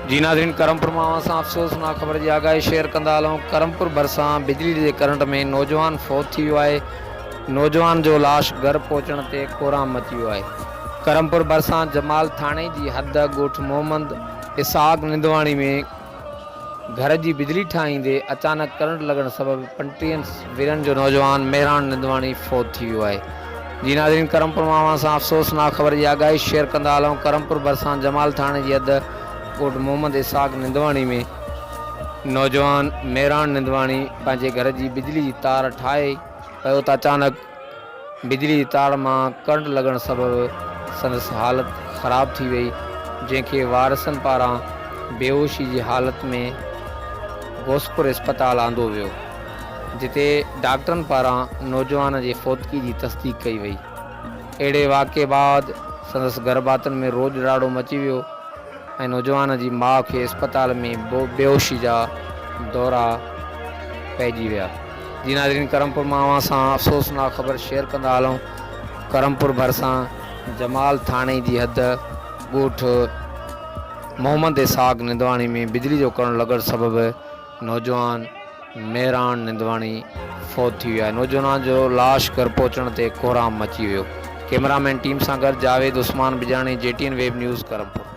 جي ناظرين ڪرمپور مان اوهان سان افسوسناڪ خبر جي آگاهي شيئر ڪندا هلون ڪرمپور ڀرسان بجلي جي ڪرنٽ ۾ نوجوان فوت ٿي ويو آهي نوجوان جو لاش گهر پهچڻ تي ڪهرام مچي ويو آهي ڪرمپور ڀرسان جمال ٿاڻي جي حد ڳوٺ محمد اسحاق نندواڻي ۾ گهر جي بجلي ٺاهيندي اچانڪ ڪرنٽ لڳڻ سبب پنٽيهن ورهين جو نوجوان مهراڻ نندواڻي فوت ٿي ويو آهي. جي ناظرين ڪرمپور مان اوهان سان افسوسناڪ خبر جي آگاهي شيئر ڪندا هلون ڪرمپور ڀرسان جمال ٿاڻي جي حد ڳوٺ محمد اسحاق نندواڻي ۾ نوجوان مهراڻ نندواڻي پنهنجي گهر جي بجلي جي تار ٺاهي پيو ته اچانڪ بجلي جي تار مان ڪرنٽ لڳڻ سبب سندس حالت خراب ٿي وئي، جنهن کي وارثن پاران بيهوشي جي حالت ۾ غوثپور اسپتال آندو ويو، جتي ڊاڪٽرن پاران نوجوان جي فوتگي جي تصديق ڪئي وئي. اهڙي واقعي بعد سندس گهرڀاتين ۾ روڄ راڙو مچي ويو ۽ نوجوان جي ماء کي اسپتال ۾ بيهوشي جا دورا پئجي ويا. جي ناظرين ڪرمپور مان اوهان سان افسوسناڪ خبر شيئر ڪندا هلون ڪرمپور ڀرسان جمال ٿاڻي جي حد ڳوٺ محمد اسحاق نندواڻي ۾ بجلي جو ڪرنٽ لڳڻ سبب نوجوان مهراڻ نندواڻي فوت ٿي ويو آهي نوجوان جو لاش گهر پهچڻ تي ڪهرام مچي ويو ڪئميرا مين ٽيم سان گڏ Javed Usman Bijani G T N web news Karampur.